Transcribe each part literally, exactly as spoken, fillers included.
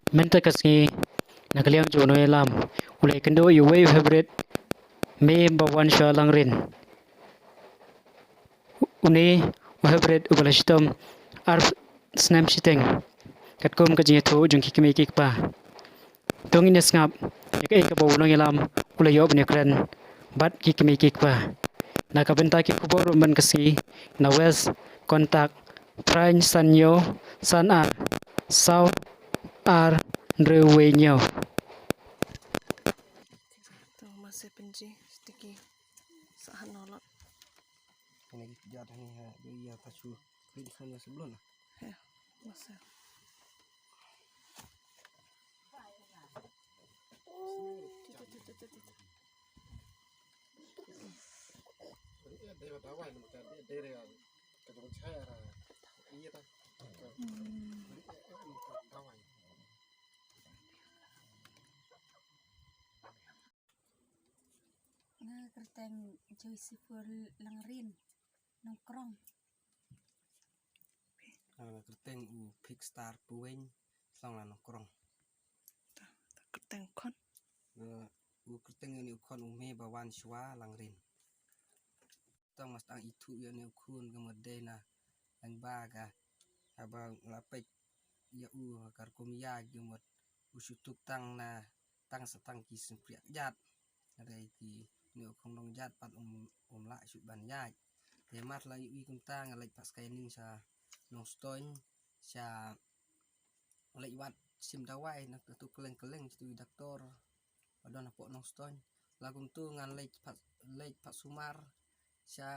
Mynta ka sngi na ka liang jong u nongïalam u la ïakynduh ïa uwei u hybrid mei ba wan sha Langrin. Une u hybrid uba la shitom ar snem shiteng katkum ka jingïathuh jong ki kmie ki kpa. To ngin ïa sngap ïa kaei kaba u nongïalam u la ïoh ban ïakren bad ki kmie ki kpa. Na ka bynta ki khubor ban ka sngi na West, contact phra san hynñiew san ar saw ar hynriew wei hynñiew. To mase pynji sticky sa han nolot. Kane ki jat hani ha, ïa ta shu klik khan ïa sablon. He, mase. Nga kyrteng Joyce Sifur Langrin, Nongkrong. Nga kyrteng u Big Star Puweng, Song la Nongkrong. Ta, ta kyrteng khon. Nga u kyrteng ïa une u khon u mei ba wan shuwa Langrin. Tang mas tang ithuh ïa une u khun ka mut dei na lang ba ka haba la peit ïa u ka rukom ïaid ka mut u shu tup tang na tang sa tang ki sympriah jat. Hynrei ki une u khun nongjat pat um, um lah shu ban ïaid. Te mar la ïohi kumta nga leit pat scanning sha Nongstoiñ, sha leit wad sim dawai na katu kylleng kylleng katu doktor ba don hapoh Nongstoiñ. La kumtu ngan leit pat, leit pat sumar sha,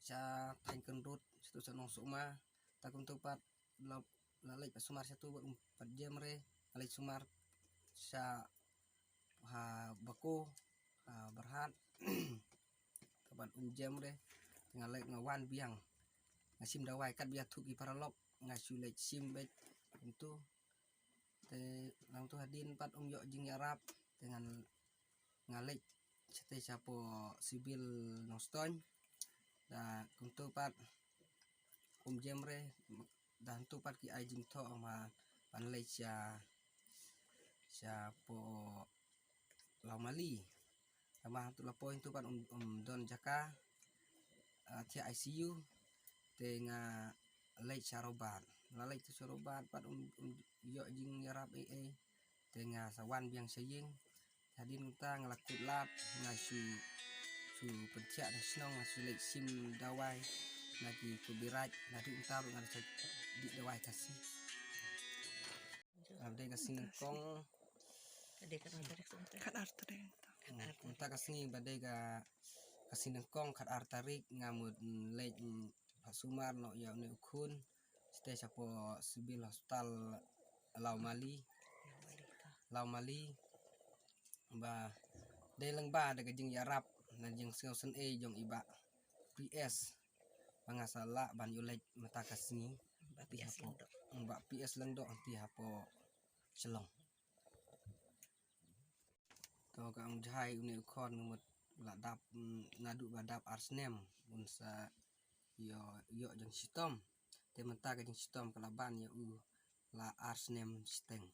sha Thaiñ Kyndut, shatu sha Nongsukma. Ta kumtu pat la, la leit pat sumar shatu bad um pat jem re, la leit sumar sha ha Bako, ha Byrhat. Te bad um jem re, nga leit nga wan biang. Nga sim dawai kat ba ïathuh ki paralok, nga shu leit sim beit kumtu. Te nangtu hadien pat um ïoh jingïarap, te ngan, nga leit shatei shapoh Civil Nongstoiñ. Da kumtu pat um jem re, da kumtu pat ki ai jingthoh ma ban leit sha, shapoh Lawmali. Namar tu la poi tu pat um, um don jaka, ah, thiah I C U, te nga leit sha Robat. La leit tu sha Robat pat um, um ïoh jingïarap ei ei, te nga sa wan biang sha ïing. Hadien kumta nga la kut lad, nga shu, shu pynthiah na shnong, nga shu leit sim dawai na ki copyright, naduh kumta ruh nga la shu dih dawai Khasi. Ba dei ka sngi nyngkong. Khat ar tarik. Khat ar tarik. Hmm, mynta ka sngi ba dei ka, ka sngi nyngkong khat ar tarik nga mut, mm, leit, mm, ha sumar noh ïa une u khun. Shatei shapoh Civil Hospital Lawmali. Lawmali. Ba dei lyngba da ka jingïarap na jingsngew synei jong i Bah P S. Ba nga sa lah ban ïoh leit mynta ka sngi. Bah P S Lyngdoh. Bah P S Lyngdoh hangtei hapoh Shillong. To ka ong jhai une u khon nga mut la dap, mm, naduh ba dap ar snem un sa ïoh, ïoh jingshitom. Te mynta ka jingshitom ka la ban ïa u la ar snem shiteng.